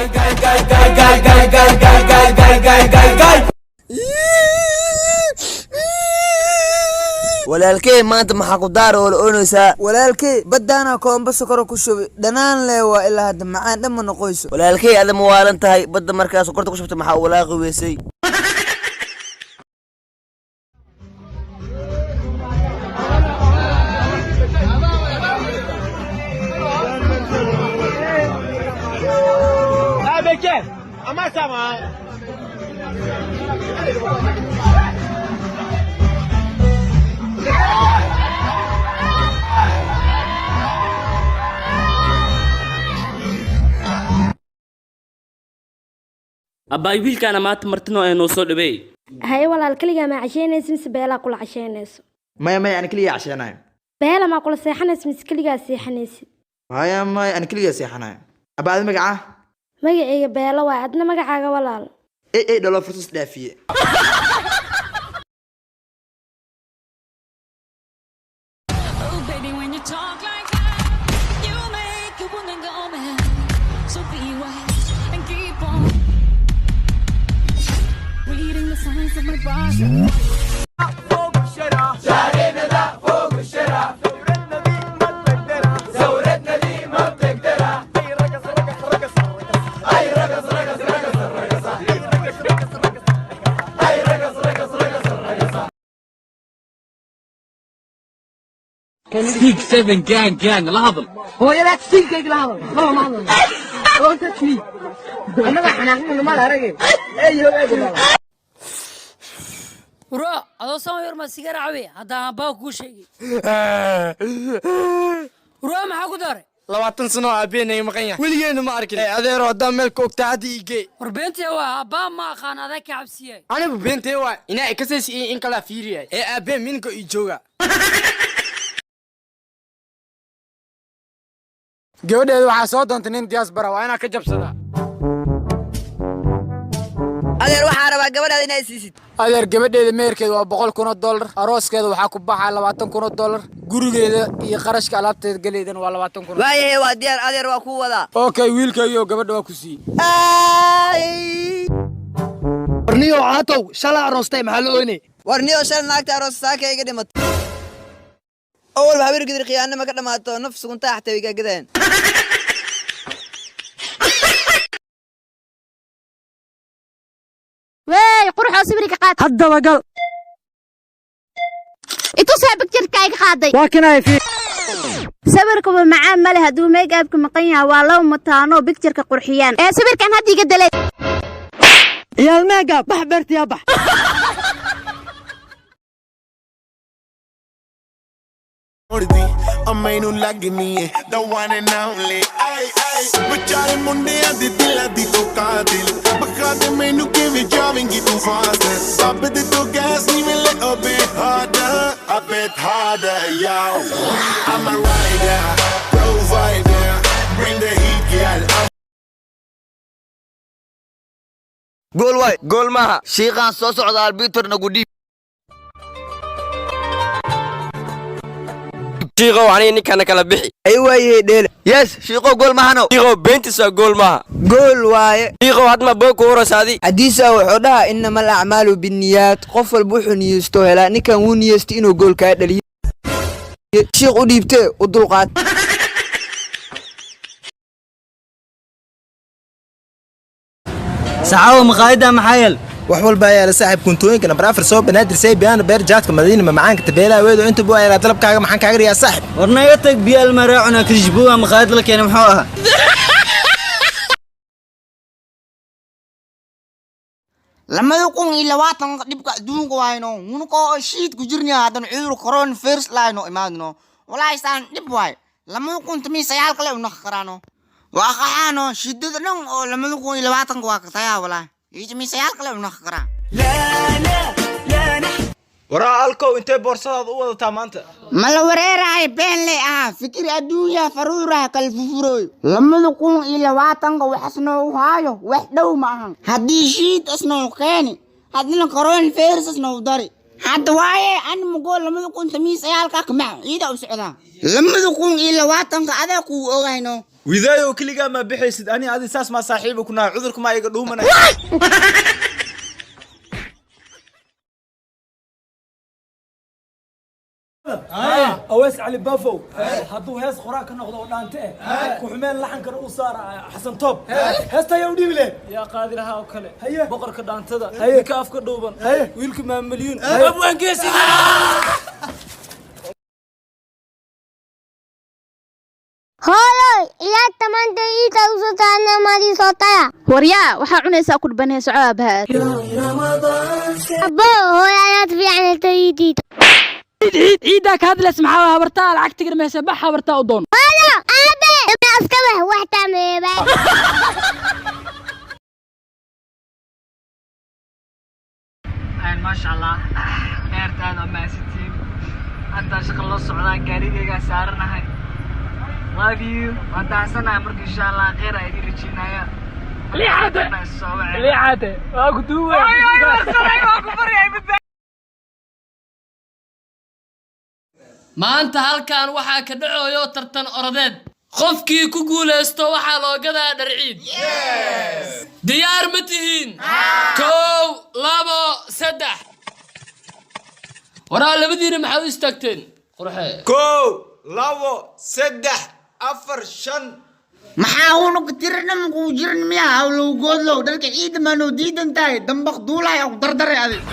Guy guy guy guy guy guy guy guy guy. Walaalkey, maanta maxaa ku daar oo la oonaysaa? Walaalkey, baddaana koomba sokora ku shubay, dhanaan lee waa ilaa hadda, macaan dhan ma noqoyso. Walaalkey, ada ma waalan tahay? Badda markaa sokorta ku shubtay, maxaa u walaaqi weysay? Abbaay, wiilkaana maanta martino ee noo soo dhaweey. Haye walaal, keligaa maa casheynaysa mise Beelaa kula casheynayso? Maya maya, ani keliya casheenayo. Beela maa kula seexanaysa mise keligaa seexanaysid? Maya maya, ani keliya seexanayo. Abaa, adi magacaa? Magacayga Beelo waay, adna magacaaga, walaal? Ey ey, dhalo fursas dhaafiye. Oh, baby, when you talk like that, you make a woman go mad. So be wise and keep on reading the signs of my body. ثورتنا دي ما بتقدرها اي رقص رقص رقص اي رقص رقص رقص رقص اي رقص رقص رقص رقص. 6 7 gang gang la hadal. Hooyadaad sinkayga la hadal, laba ma hadal. Don't touch me. Annaga xanaaqin ma la aragay. Eeyo eeyo. Wuro, adoo sama yar ma sigaar cabe? Haddaan abbaa kuu sheegay. Wuro, maxaa ku daray? 20 sano oo aabeenay maqan yahay, weligeena ma arkin. Ee adeero, haddaan meel ka ogtaa hadda ii gee. War beentee waa, abbaa ma aqaan, adag ka cabsiyay. Anigu beentee waa inaa ikasaysi iyo in kalaa fiiriyay. Ee aabeen minka ii jooga. Gabadheedu waxaa soo doontay nin diaspora, waa inaa ka jabsadaa. Adeer, waxaa rabaa gabadhaada inaad siisid. Adeer, gabadheeda meherkeeda waa $100,000, arooskeeda waxaa ku baxaa $20,000, gurigeeda iyo qarashka alaabteeda galeydana waa 20,000. Waayahe, waa diyaar adeer, waa kuu wadaa. Okay, wiilkaygiio gabadha waa ku siiyey. Warniyo caatow, shalaa aroostay, maxaa la oynay? War niyo, shalay naagta aroos saaka iga dhimatay. Oo walba habeer gidir khiyaanima ka dhammaato, naf suguntaa xataa way gaagadeen. Wey quruxoo, sawirka qaad. Haddaba gal. Itusaa picture-ka iga qaaday. Waa kinaya fi. Sawirkuba macaan male hadduu make-upka maqan yahay. Waa laba mataano picture-ka qurxiyaan ee sawirkan hadda iga dalay. Ciyaal meega bax, beertiyaa bax. ਆ ਮੈਨੂੰ ਲੱਗਨੀ ਏ the one and only. ਆਏ ਆਏ, ਵਿਚਾਰੇ ਮੁੰਡਿਆਂ ਦੇ ਦਿਲਾਂ ਦੀ ਤੂੰ ਕਾਤਿਲ, ਬਖਾ ਦੇ ਮੈਨੂੰ ਕਿਵੇਂ ਜਾਵੇਂਗੀ ਤੂੰ ਫਾਸਟ। ਰੱਬ ਦੇ ਤੋਂ ਗੈਸ ਨਹੀਂ ਮਿਲੇ, a bit harder, a bit harder, yo. I'm a rider, provider, bring the heat, girl. Gool waay, gool maaha. Shiiqaan soo socda, albitor nagu dhiib. Shiiqow, aniga ninkana kala bixi. Ay waayahe, dheele. Yes shiiqow, gool mahano. Shiiqow, beentis waa, gool maaha. Gool waaye. Shiiqow, hadma boog ku horasaadi. Xadiisa wuxuu dhahaa: "Innama alacmaalu binniyaat." Qof walba wuxuu niyeysto helaa. Ninkan wuu niyeystay inuu gool kaa dhaliyo. Shiiq u dhiibtee, u dulqaad. Saxaawo, maqaayadda maxaa yeel? Wax walba ayaa la saaxiib. Kuntooyinka nambar 4 soo Banaadir, saybiyaano, beer, jaadka, Madiina, mamacaanka, tabeelaha, weedo, inta buu ayaa. Dalabkaaga maxaan kaaga dhigaa, saaxiib? War naga tag, biyo almaraacuna kashbuuga. Maqaayad la keenay muxuu ahaa? 2020-ka dhibka adduunka wayno unuko shiid ku jirniya, haddana cudur coronavirus laayno imaadno. Walaahi saan dhib waay. 2019 kale unaq karaano, waa qaxaano shidada dhan oo 2020-ka waa katayaa. Walaahi iyo 19 kale unaq karaa. Waraa alkow, intee boorsadaada u wadataa maanta? Mala wareerahay, been lay ahaa. Fikir adduunya faruuraha kala fufurooy. 2020-ka waxas noogu haayo wax dhow ma ahan. Haddii shiid asnoo keeni, haddana coronavirus asnoo dari hadda waaye. Ani mugo 2019-ka kamac ciida u socdaa. 2020-ka adaa kuu ogayno. Widaayow, keligaa ma bixaysid? Ani adi saas maa saaxiiba ku nahay? Cudurka maa iga dhuumanay? Awees Cali Bafow hadduu hees qoraa ka noqdo oo dhaante eh ku xumeen, laxankana u saara Xasan Toob, heesta ayaa u dhiibi lehed. Yaa qaadi lahaa oo kale? Haye. Boqorka dhaantada. Haye. Ninka afka dhuuban. Haye. Wiilka maamalyuun. Haye. Abwaangeesi. Hooyoy, ciyaarta maanta iida usoo saarna maadii soo taya. Waryaa, waxaa cunaysaa ku dhubanee, soco aabahaad. Abo, hooyo ayaad fiican heta iidiida. Ciid ciiddaa ka hadlays, maxaa habartaa lacagta garmaysa? Bax, habartaa u doon. Hooyo, aabe, iska wax wax taameeba. Maasha Allah, heerta aad waa mahadsantihiin. Hadda shaqa loo socdaa, gaarigaygaa saaranahay. Love you. Waan dahansanahay. Marka insha Allah kheyr aa idin rajeynaya. Liicate. Liicate waa ku duuba. Maanta halkan waxaa ka dhacoyo tartan orodeed. Qofkii ku guulaysto waxaa loo gadaa dhar ciid. Diyaar ma tihiin? 1, 2, 3. Waraa, labadiina maxaa u istaagteen? Qurxe. 1, 2, 3, 4, 5. Maxaa unug tirina makuu jirin miya? Hawlow goodlow, dharka ciida maanoo diidan tahay? Dambaq duulay ku dardaray adig.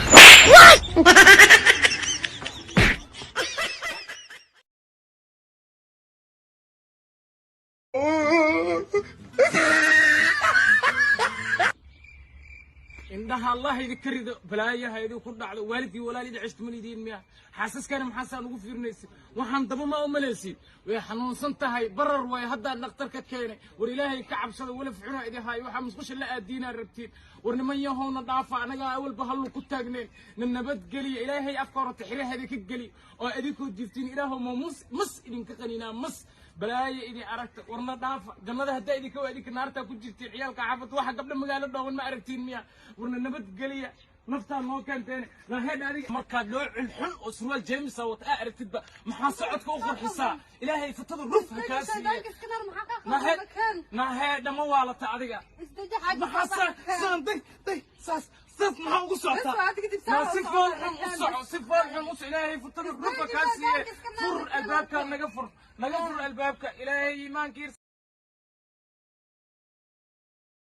Indhaha Allah idinka rido, balaayaha idinku dhacdo. Waalidkii walaalida ceshtumalidiin miya? Xaasaskana maxaasaan ugu fiirinaysa? Waxaan daba ma umalaysid? Way xanuunsan tahay, barar way haddaa dhakhtarka keenay. War ilaahay ka cabsada, walaf xuna idin haayo. Waxaa musqusha la aadiinaa rabtiin. War niman yahowna dhaafa, anagaa awalba hallu ku taagneen. Na nabadgeliya. Ilaahay afka hore tixiraha idinka geli oo idinkoo jiiftiin. Ilaahow ma mus mas idinka qaninaa, mas balaayo idin aragta. Warna dhaafa, jannada haddaa idinka waa idinka naartaa ku jirtiin. Ciyaalka xaafadda, waxa gabdha magaalo dhooban ma aragtiin miya? Warna nabadgeliya, naftaa noo keenteen. Laheed adiga markaad loo xun oo surwaal jeemisa wata aa aragtidba, maxaa socodka u qurxisaa? Ilaahay fatada ruf ha kaa siiye. Naheedha, ma waalata adiga? Maxaa saan day day saas saas maxaa ugu socotaa? Naa si fool xun u soco, si fool xun u soco. Ilaahay fatada ruf ha kaa siiye. Fur albaabka, naga fur, naga fur albaabka. Ilaahay iimaankiisa.